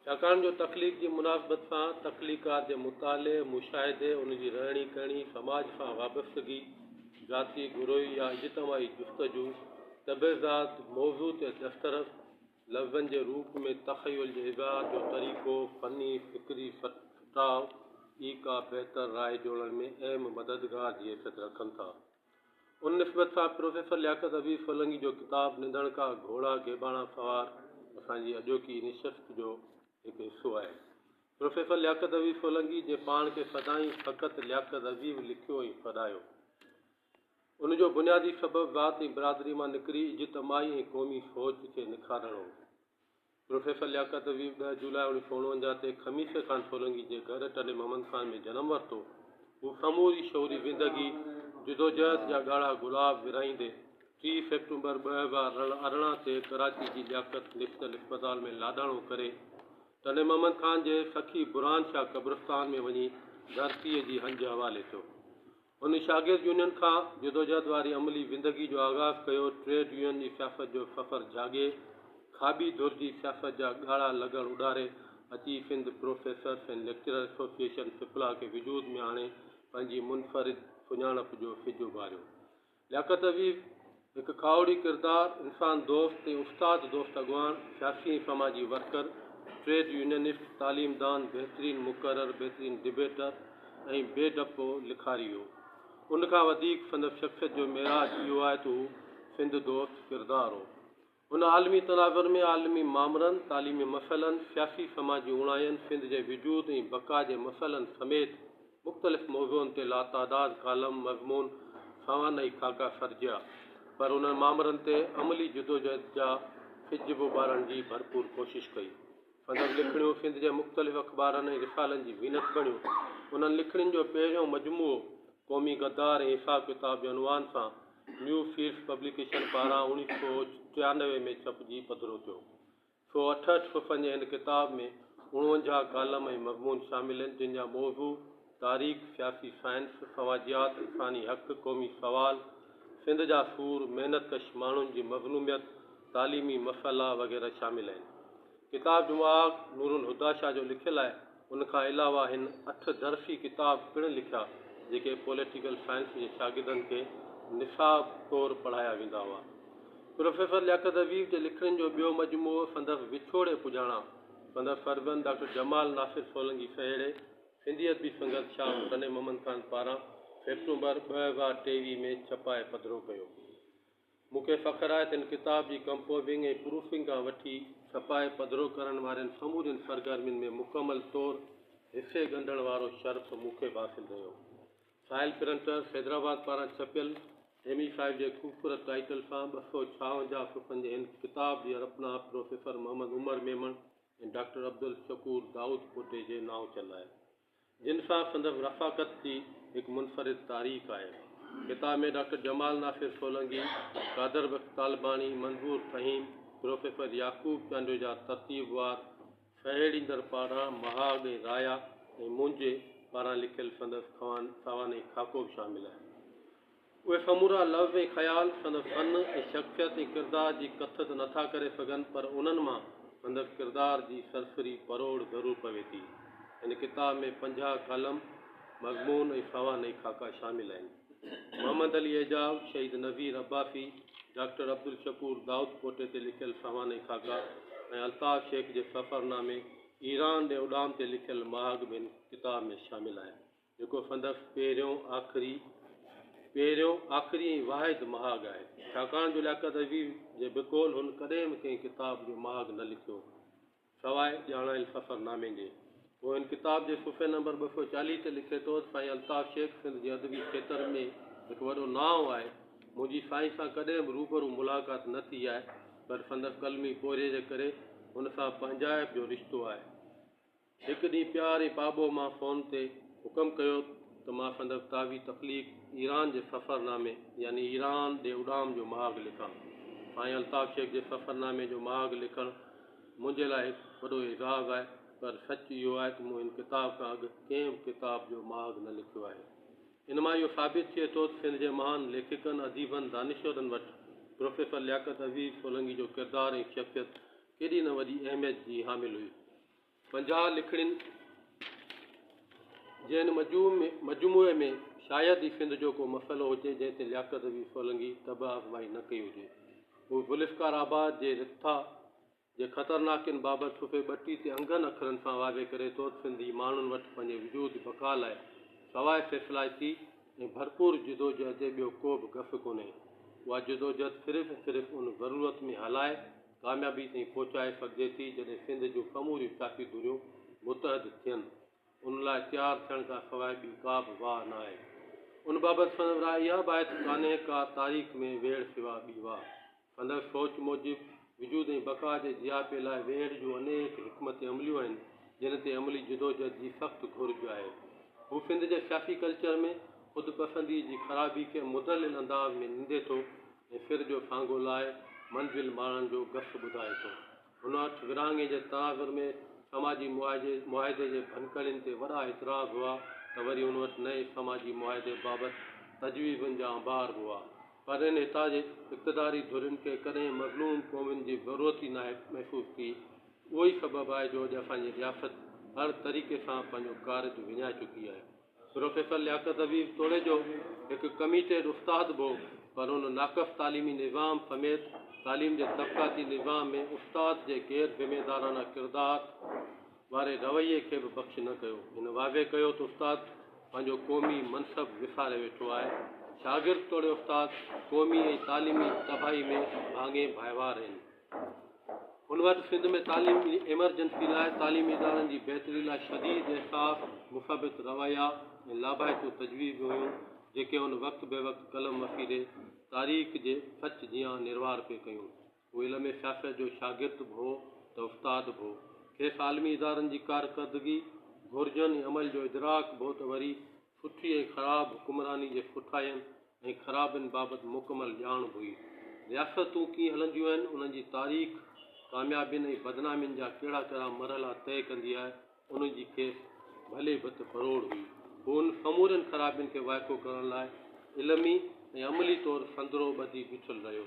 ڇاڪاڻ جو تخليق جي مناسبت سان تخليقڪار جي مطالعي، مشاهدي، ان جي رهڻي ڪهڻي، سماج سان وابستگي، ذاتي، گروهي يا اجتماعي جستجو، طبعزاد، موضوع تي دسترس، لفظن جي روپ ۾ تخيل جي اظهار جو طريقو، فني، فڪري سٽاء ئي ڪا بهتر راء جوڙڻ ۾ اهم مددگار جي حيثيت رکن ٿا. ان نسبت سان پروفيسر لياقت عزيز سولنگي جو ڪتاب نڌڻڪا گهوڙا گيباڻا سوار اسان جي اڄوڪي نشست جو هڪ حصو آهي. پروفيسر لياقت عزيز سولنگي جنهن پاڻ کي سدائين فقط لياقت عزيز لکيو ۽ سڏايو. ان جو بنيادي سبب ذات ۽ برادري مان نڪري اجتماعي ۽ قومي سوچ کي نکارڻ هو. پروفيسر لياقت عزيز ڏهه جولاء 1949 تي خميسي خان سولنگي جي گهر ٽنڊي محمد خان ۾ جنم ورتو. هو سموري شعوري زندگي جدوجهد جا ڳاڙها گلاب ورهائيندي 30 سيپٽمبر 2018 تي ڪراچي جي لياقت نيشنل اسپتال ۾ لاڏاڻو ڪري ٽنڊي محمد خان جي سخي برهان شاهه قبرستان ۾ وڃي ڌرتيء جي هنج حوالي ٿيو. هن شاگرد يونين کان جدوجهد واري عملي زندگي جو آغاز ڪيو، ٽريڊ يونين جي سياست جو سفر جهاڳي، کاٻي ڌر جي سياست جا ڳاڙها لغڙ اڏاري، اچي Sindh professors and lecturer association SPLA کي وجود ۾ آڻي پنهنجي منفرد سڃاڻپ جو سج اڀاريو. لياقت عزيز هڪ کاهوڙي ڪردار، انسان دوست ۽ استاد دوست اڳواڻ، سياسي ۽ سماجي ورڪر، ٽريڊ يونينسٽ، تعليمدان، بهترين مقرر، بهترين ڊبيٽر ۽ بي ڊپو لکاري هو. ان کان وڌيڪ سندس شخصيت جو معراج اهو آهي ته هو سنڌ دوست ڪردار هو. هن عالمي تناظر ۾ عالمي مامرن، تعليمي مسئلن، سياسي سماجي اوڻاين، سنڌ جي وجود ۽ بقا جي مسئلن سميت مختلف موضوعن تي لاتعداد ڪالم، مضمون، سوانحي خاڪا سرجيا، پر انهن مامرن تي عملي جدوجهد جا سج به اڀارڻ جي ڀرپور ڪوشش ڪئي. سندس لکڻيون سنڌ جي مختلف اخبارن ۽ رسالن جي زينت بڻيون. انهن لکڻين جو پهريون مجموعو قومي غدار ۽ حساب ڪتاب جي عنوان سان نيو فيلڊس پبليڪيشن پاران 1993 ۾ ڇپجي پڌرو ٿيو. 168 صفحن جي هن ڪتاب ۾ 49 ڪالم ۽ مضمون شامل آهن، جن جا موضوع تاريخ، سياسي سائنس، سماجيات، انساني حق، قومي سوال، سنڌ جا سور، محنت ڪش ماڻهن جي مظلوميت، تعليمي مسئلا وغيره شامل آهن. ڪتاب جو مهاڳ نور الهديٰ شاهه جو لکيل آهي. ان کان علاوه هن اٺ درسي ڪتاب پڻ لکيا، جيڪي پوليٽيڪل سائنس جي شاگردن کي نصاب طور پڙهايا ويندا هئا. پروفيسر لياقت عزيز جي لکڻين جو ٻيو مجموعو سندس وڇوڙي پڄاڻان سندس فرزند ڊاڪٽر جمال ناصر سولنگي سهيڙي سنڌي ادبي سنگت شاخ ٽنڊي محمد خان پاران سيپٽمبر 2023 ۾ ڇپائي پڌرو ڪيو. مون کي فخر آهي ته هن ڪتاب جي ڪمپوزنگ ۽ پروفنگ کان وٺي ڇپائي پڌرو ڪرڻ وارين سمورين سرگرمين ۾ مڪمل طور حصي ڳنڍڻ وارو شرف مون کي به حاصل رهيو. ساحل پرنٽرز حيدرآباد پاران ڇپيل حيمي صاحب جي خوبصورت ٽائيٽل سان 256 صفحن جي هن ڪتاب جي ارپنا پروفيسر محمد عمر ميمڻ ۽ ڊاڪٽر عبدالشڪور دائود پوٽي جي نانء ٿيل آهي. جن سان سندس رفاقت جي هڪ منفرد تاريخ آهي. ڪتاب ۾ ڊاڪٽر جمال ناصر سولنگي، قادر بخش طالباڻي، منظور فهيم، پروفيسر يعقوب چانڊيو جا ترتيبوار سهيڙيندڙ پاران مهاڳ ۽ رايا ۽ منهنجي پاران لکيل سندس سوانحي خاڪو به شامل آهي. اهي سمورا لفظ ۽ خيال سندس فن ۽ شخصيت ۽ ڪردار جي ڪٿ ته نٿا ڪري سگهن پر انهن مان سندس ڪردار جي سرسري پروڙ ضرور پوي ٿي. هن ڪتاب ۾ 50 ڪالم، مضمون ۽ سوانحي خاڪا شامل آهن. محمد علي اعجاز، شهيد نذير عباسي، ڊاڪٽر عبدالشڪور دائود پوٽي تي لکيل سوانحي خاڪا ۽ الطاف شيخ جي سفرنامي ايران ڏي اڏام تي لکيل مهاڳ به هن ڪتاب ۾ شامل آهن. جيڪو سندس پهريون، آخري، پهريون، آخري ۽ واحد مهاڳ آهي. ڇاڪاڻ جو لياقت عزيز جي بقول هن ڪڏهن به ڪنهن ڪتاب جو مهاڳ نه لکيو، سواء ڄاڻايل سفرنامي جي. هو هن ڪتاب جي صفحي نمبر 240 تي لکي ٿو ته سائين الطاف شيخ سنڌ جي ادبي کيتر ۾ هڪ وڏو نانء آهي. منهنجي سائين سان ڪڏهن به روبرو ملاقات نه ٿي آهي، پر سندس قلمي پورهيي جي ڪري هن سان پنهنجائپ جو رشتو آهي. هڪ ڏينهن پيار ۽ پاٻوهه مان فون تي حڪم ڪيو ته مان سندس تازي تخليق ايران جي سفرنامي يعني ايران ڏي اڏام جو مهاڳ لکان. سائين الطاف شيخ جي سفرنامي جو مهاڳ لکڻ منهنجي لاء هڪ وڏو اعزاز آهي پر سچ اهو آهي ته مون هن ڪتاب کان اڳ ڪنهن به ڪتاب جو مهاڳ نه لکيو آهي. ان مان اهو ثابت ٿئي ٿو ته سنڌ جي مهان ليکڪن، اديبن، دانشورن وٽ پروفيسر لياقت عزيز سولنگي جو ڪردار ۽ شخصيت ڪيڏي نه وڏي اهميت جي حامل هئي. 50 لکڻين جي هن مجموعي ۾ شايد ئي سنڌ جو ڪو مسئلو هجي جنهن تي لياقت علي سولنگي طبع آزمائي نه ڪئي هجي. هو ذوالفقار آباد جي رٿا جي خطرناڪين بابت صفحي 32 تي انگن اکرن سان واضح ڪري ٿو ته سنڌي ماڻهن وٽ پنهنجي وجود بقا لاء سواء فيصلائتي ۽ ڀرپور جدوجهد جي ٻيو ڪو به گس ڪونهي. اها جدوجهد صرف ۽ صرف ان ضرورت ۾ هلائي ڪاميابي تائين پهچائي سگهجي ٿي جڏهن سنڌ جون سموريون سياسي ڌريون متحد ٿين. ان لاء تيار ٿيڻ کان سواء ٻي ڪا به واهه نه آهي. ان بابت سندس راء اها به آهي ته ڪانهي ڪا تاريخ ۾ ويڙهه سوا ٻي واهه. سندس سوچ موجب وجود ۽ بقا جي جياپي لاء ويڙهه جون انيڪ حڪمت عمليون آهن جن تي عملي جدوجهد جي سخت گهرج آهي. هو سنڌ جي سياسي ڪلچر ۾ خود پسندي جي خرابي کي مدلل انداز ۾ نندي ٿو ۽ سر جو سانگو لاهي منزل ماڻڻ جو گس ٻڌائي ٿو. هن وٽ ورهاڱي جي تناظر ۾ سماجي معاهدي جي ڀڃڪڙين تي وڏا اعتراض هئا ته وري هن وٽ نئين سماجي معاهدي بابت تجويزن جا انبار به هئا. پر ان هتان جي اقتداري ڌرين کي ڪڏهن مظلوم قومن جي ضرورت ئي ناهي محسوس ٿي. اهو ئي سبب آهي جو اڄ اسان جي رياست هر طريقي سان پنهنجو ڪارج وڃائي چڪي آهي. پروفيسر لياقت عزيز توڙي جو هڪ ڪميٽيڊ استاد به هو پر ان ناقص تعليمي نظام سميت تعليم جي طبقاتي نظام ۾ استاد جي غير ذميدارانه ڪردار واري رويي کي به بخش نه ڪيو. هن واضح ڪيو ته استاد پنهنجو قومي منصب وساري ويٺو آهي. شاگرد توڙي استاد قومي ۽ تعليمي تباهي ۾ ڀاڱي ڀائيوار آهن. هن وٽ سنڌ ۾ تعليمي ايمرجنسي لاء تعليمي ادارن جي بهتري لاء شديد احساس، مثبت رويا ۽ لاڀائتيون تجويزون هيون، جيڪي هن وقت به وقت قلم وسيلي تاريخ جي سچ جيان نروار پئي ڪيون. هو علم سياست جو شاگرد به هو ته استاد به هو. کيس عالمي ادارن جي ڪارڪردگي، گهرجن ۽ عمل جو ادراڪ به هو ته وري سٺي ۽ خراب حڪمراني جي سٺاين ۽ خرابين بابت مڪمل ڄاڻ به هئي. رياستون ڪيئن هلنديون آهن، انهن جي تاريخ ڪاميابين ۽ بدنامين جا ڪهڙا ڪهڙا مرحلا طئي ڪندي آهي، ان جي کيس ڀلي ڀت پروڙ هئي. هو ان سمورين خرابين کي وائکو ڪرڻ لاء علمي ۽ عملي طور سندرو ٻڌي بيٺل رهيو،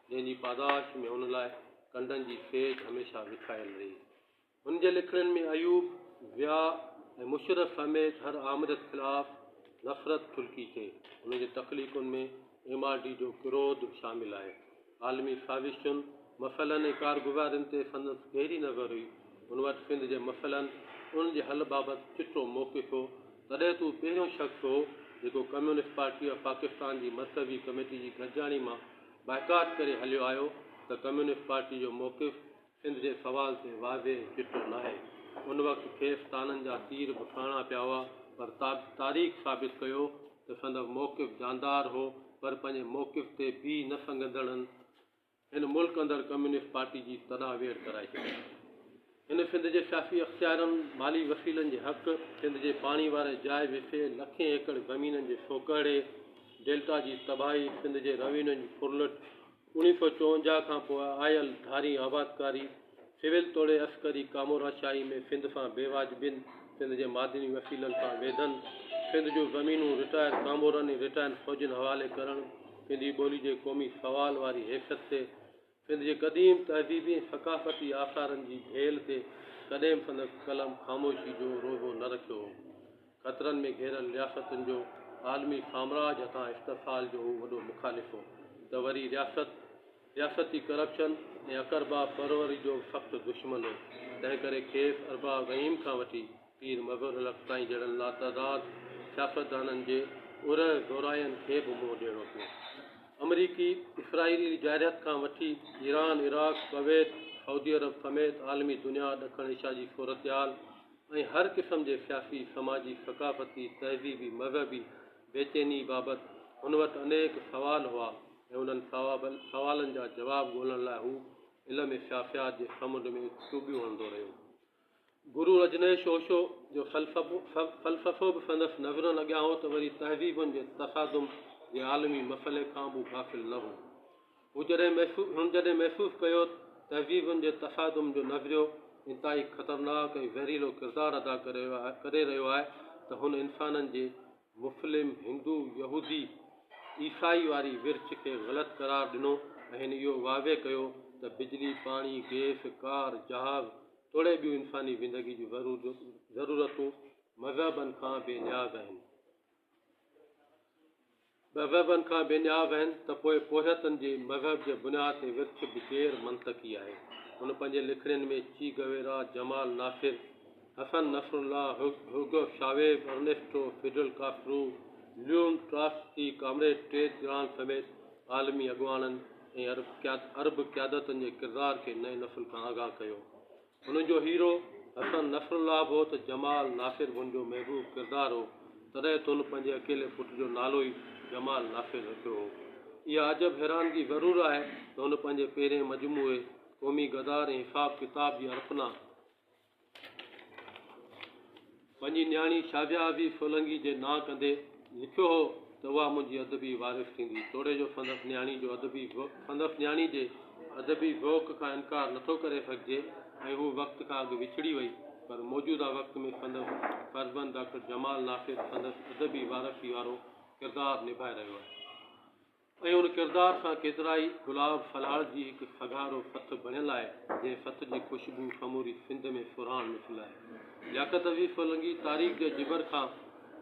جنهن جي پاداش ۾ هن لاء ڪنڊن جي سيج هميشه وڇايل رهي. هن جي لکڻين ۾ ايوب، ضياء ۽ مشرف سميت هر آمريت خلاف نفرت ٺلڪي ٿئي. هن جي تخليقن ۾ ايم آر ڊي جو ڪروڌ به شامل آهي. عالمي سازشن، مسئلن ۽ ڪارگذارين تي سندس گهري نظر هئي. هن وٽ سنڌ جي مسئلن، انهن جي حل بابت چٽو موقف هو. تڏهن ته هو پهريون شخص هو، جيڪو ڪميونسٽ پارٽي آف پاڪستان جي مرڪزي ڪميٽي جي گڏجاڻي مان بائيڪاٽ ڪري هليو آيو ته ڪميونسٽ پارٽي جو موقف سنڌ جي سوال تي واضح ۽ چٽو ناهي. ان وقت کيس طعنن جا تير به سهڻا پيا هئا پر تاريخ ثابت ڪيو ته سندس موقف جاندار هو پر پنهنجي موقف تي بيهي نه سگهندڙن هن ملڪ اندر ڪميونسٽ پارٽي جي تڏا ويڙهه ڪرائي ڇڏي. هن سنڌ جي سياسي اختيارن، مالي وسيلن جي حق، سنڌ جي پاڻي واري جاء وسي لکين ايڪڙ زمينن جي سوڪهڙي، ڊيلٽا جي تباهي، سنڌ جي روينيو جي ڦرلٽ، 1954 کان پوء آيل ڌارين آبادڪاري، سول توڙي عسڪري ڪاموراشاهي ۾ سنڌ سان بيواجبين، سنڌ جي معدني وسيلن سان ويڌن، سنڌ جون زمينون رٽائر ڪامورن ۽ رٽائر فوجين حوالي ڪرڻ، سنڌي ٻولي جي قومي سوال واري حيثيت تي، سنڌ جي قديم تهذيبي ۽ ثقافتي آثارن جي ڀيل تي ڪڏهن به سندس قلم خاموشي جو روزو نه رکيو هو. خطرن ۾ گهيريل رياستن جو عالمي سامراج هٿان استحصال جو هو وڏو مخالف هو ته وري رياست، رياستي ڪرپشن ۽ اقربا پروري جو به سخت دشمن هو، تنهن ڪري کيس ارباب رحيم کان وٺي پير مظهرالحق تائين جهڙن لاتعداد سياستدانن جي ارهه زوراين کي به منهن ڏيڻو پيو. آمريڪي اسرائيلي جارحيت کان وٺي ايران، عراق، ڪويت، سعودي عرب سميت عالمي دنيا، ڏکڻ ايشيا جي صورتحال، ۽ هر قسم جي سياسي، سماجي، ثقافتي، تهذيبي، مذهبي بيچيني بابت هن وٽ انيڪ سوال هئا ۽ انهن سوالن جا جواب ڳولڻ لاء هو علم سياسيات جي سمنڊ ۾ ٽٻيون هڻندو رهيو. گرو رجنيش اوشو جو فلسفو به سندس نظرن اڳيان هو ته وري تهذيبن جي تصادم جي عالمي مسئلي کان به غافل نه هو. هو جڏهن هن جڏهن محسوس ڪيو ته تهذيبن جي تصادم جو نظريو انتهائي خطرناڪ ۽ زهريلو ڪردار ادا ڪري رهيو آهي ته هن انسانن جي مسلم، هندو، يهودي، عيسائي واري ورڇ کي غلط قرار ڏنو ۽ هن اهو واضح ڪيو ته بجلي، پاڻي، گئس، ڪار، جهاز، توڙي ٻيون انساني زندگي جون ضرورتون مذهبن کان بي نياز آهن. مذهبن کان بي نياز آهن ته پوء پورهيتن جي مذهب جي بنياد تي ورڇ به غير منطقي آهي. هن پنهنجي لکڻين ۾ Che Guevara, Jamal Nasser, Hassan Nasrallah, Hugo Chavez, Ernesto Fidel Castro, Leon Trotsky, comrade Ted Grant سميت عالمي اڳواڻن ۽ عرب قيادتن جي ڪردار کي نئين نسل کان آگاهه ڪيو. هن جو هيرو حسن نصرالله به هو ته جمال ناصر به هن جو محبوب ڪردار هو، تڏهن ته هن پنهنجي اڪيلي پٽ جو نالو ئي جمال ناصر رکيو هو. اها عجب حيرانگي ضرور آهي ته هن پنهنجي پهرئين مجموعي قومي غدار ۽ حساب ڪتاب جي ارپنا پنهنجي نياڻي شازيه عزيز سولنگي جي نانء ڪندي لکيو هو ته اها منهنجي ادبي وارث ٿيندي. توڙي جو سندس نياڻي جو ادبي سندس نياڻي جي ادبي ذوق کان انڪار نٿو ڪري سگهجي ۽ هوء وقت کان اڳ وڇڙي وئي پر موجوده وقت ۾ سندس فرزند ڊاڪٽر جمال ناصر سندس ادبي وارثي وارو ڪردار نڀائي رهيو آهي. ۽ ان ڪردار سان ڪيترائي گلاب سلهاڙجي هڪ سگهارو سٿ بڻيل آهي، جنهن سٿ جي خوشبو سموري سنڌ ۾ سرهاڻ مثل آهي. لياقت عزيز سولنگي تاريخ جي جبر کان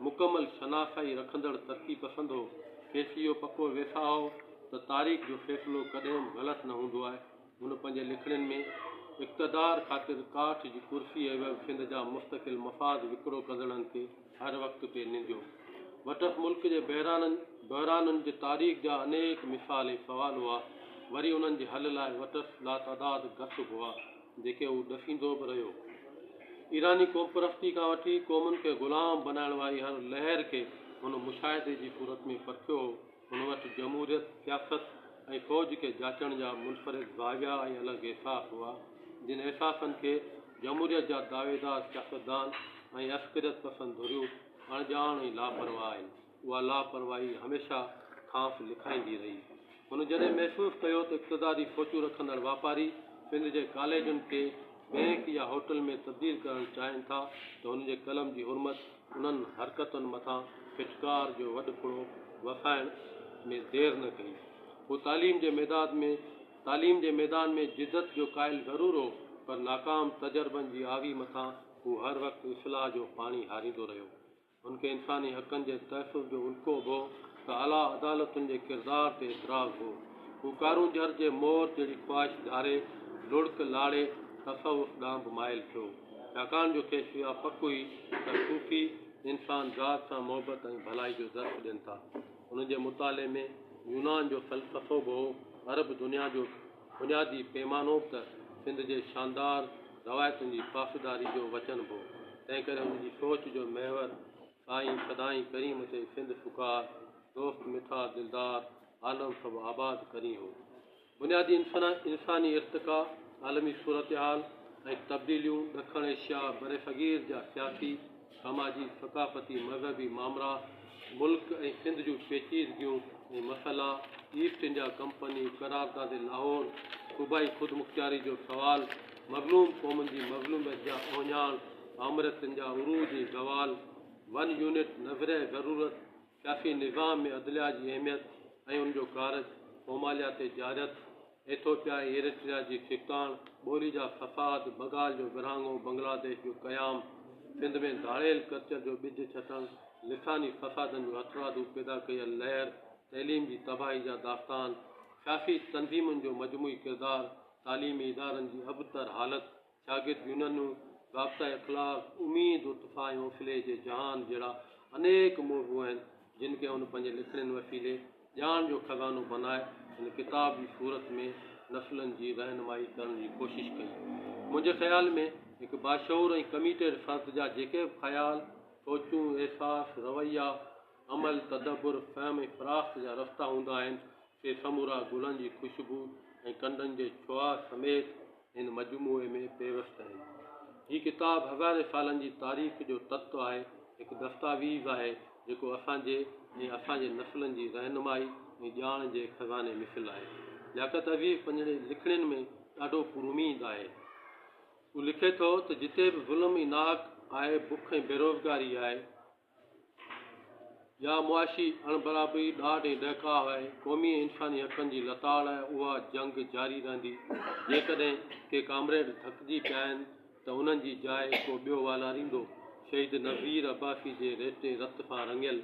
مڪمل شناسائي رکندڙ ترقي پسند هو. کيس اهو پڪو ويساهه هو ته تاريخ جو فيصلو ڪڏهن به غلط نه هوندو آهي. هن پنهنجي لکڻين ۾ اقتدار خاطر ڪاٺ جي ڪرسي عيوض سنڌ جا مستقل مفاد وڪرو ڪندڙن کي هر وقت پئي ننديو. وٽس ملڪ جي بحرانن بحرانن جي تاريخ جا انيڪ مثال ۽ سوال هئا. وري انهن جي حل لاء وٽس لاتعداد گس به هئا، جيڪي هو ڏسيندو به رهيو. ايراني قومپرستي کان وٺي قومن کي غلام بنائڻ واري هر لهر کي هن مشاهدي جي صورت ۾ پرکيو هو. هن وٽ جمهوريت، سياست ۽ فوج کي جاچڻ جا منفرد زاويا ۽ الڳ احساس هئا، جن احساسن کي جمهوريت جا دعويدار سياستدان ۽ عسڪريت پسند ڌريون اڻڄاڻ ۽ لاپرواهه آهن. اها لاپرواهي هميشه کانئس لکائيندي رهي. هن جڏهن محسوس ڪيو ته اقتداري سوچون رکندڙ واپاري سنڌ جي ڪاليجن کي بئنڪ يا هوٽل ۾ تبديل ڪرڻ چاهين ٿا ته هن جي قلم جي حرمت انهن حرڪتن مٿان ڦٽڪار جو وڏ ڦڙو وسائڻ ۾ دير نه ڪئي. هو تعليم جي ميداد ۾ تعليم جي ميدان ۾ جدت جو قائل ضرور هو پر ناڪام تجربن جي آوي مٿان هو هر وقت اصلاح جو پاڻي هاريندو رهيو. هن کي انساني حقن جي تحفظ جو الڪو به هو ته اعليٰ عدالتن جي ڪردار تي اعتراض هو. هو ڪارونجهر جي مور جهڙي خواهش ڌاري لڙڪ لاڙي تصوف ڏانهن به مائل ٿيو. ڇاڪاڻ جو کيس اها پڪ هئي ته صوفي انسان ذات سان محبت ۽ ڀلائي جو درس ڏين ٿا. هن جي مطالعي ۾ يونان جو فلسفو به هو، عرب دنيا جو بنيادي پيمانو به ته سنڌ جي شاندار روايتن جي پاسداري جو وچن به هو. تنهنڪري هن جي سوچ جو محور سائين سدائين ڪريم تي سنڌ سڪار، دوست مٺا دلدار، عالم سڀ آباد ڪرين هو. بنيادي انساني ارتقا، عالمي صورتحال ۽ تبديليون، ڏکڻ ايشيا برصغير جا سياسي، سماجي، ثقافتي، مذهبي مامرا، ملڪ ۽ سنڌ جون پيچيدگيون ۽ مسئلا، ايسٽ انڊيا ڪمپني، قرارداد لاهور، صوبائي خودمختياري جو سوال، مظلوم قومن جي مظلوميت جا اهڃاڻ، آمريتن جا عروج ۽ زوال، ون يونٽ، نظريه ضرورت، سياسي نظام ۾ عدليه جي اهميت ۽ ان جو ڪارج، صوماليا تي جارحيت، ايٿوپيا ۽ ايريٽريا جي ڇڪتاڻ، ٻولي جا فساد، بنگال جو ورهاڱو، بنگلاديش جو قيام، سنڌ ۾ ڌاڙيل ڪلچر جو ٻج ڇٽڻ، لساني فسادن جو هٿرادو پيدا ڪيل لهر، تعليم جي تباهي جا داستان، سياسي تنظيمن جو مجموعي ڪردار، تعليمي ادارن جي ابتر حالت، شاگرد يونينون، ضابطه اخلاق، اميد، اتفاق ۽ حوصلي جي جهان جهڙا انيڪ موضوع آهن، جن کي هن پنهنجي لکڻين وسيلي ڄاڻ جو خزانو بنائي هن ڪتاب جي صورت ۾ نسلن جي رهنمائي ڪرڻ جي ڪوشش ڪئي. منهنجي خيال ۾ هڪ باشعور ۽ ڪميٽيڊ فرد جا جيڪي به خيال، سوچون، احساس، رويا، عمل، تدبر، فهم ۽ فراخت جا رستا هوندا آهن، سي سمورا گلن جي خوشبو ۽ ڪنڊن جي شعاع سميت هن مجموعي ۾ پيوست آهن. هي ڪتاب هزارين سالن جي تاريخ جو تت آهي، هڪ دستاويز آهي، جيڪو اسان جي ۽ اسان جي نسلن جي رهنمائي ۽ ڄاڻ جي خزاني مثل آهي. لياقت عزيز پنهنجي لکڻين ۾ ڏاڍو پراميد آهي. هو لکي ٿو ته جتي به ظلم ۽ ناحق آهي، بک ۽ بيروزگاري آهي، يا معاشي اڻبرابري، ڏاڍ ۽ ڏهڪاء آهي، قومي ۽ انساني حقن جي لتاڙ آهي، اها جنگ جاري رهندي. جيڪڏهن ڪي ڪامريڊ ٿڪجي پيا آهن ته انهن جي جاء ڪو ٻيو والاريندو. شهيد نذير عباسي جي ريٽي رت سان رڱيل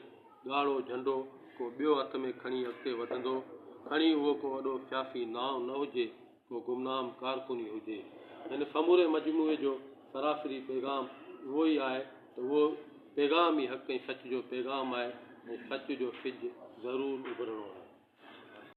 ڳاڙهو جهنڊو ڪو ٻيو هٿ ۾ کڻي اڳتي وڌندو. کڻي اهو ڪو وڏو سياسي نانء نه هجي، ڪو گمنام ڪارڪن ئي هجي. هن سموري مجموعي جو سراسري پيغام اهو ئي آهي ته اهو پيغام ئي حق ۽ سچ جو پيغام آهي ۽ سچ جو سج ضرور اڀرڻو آهي.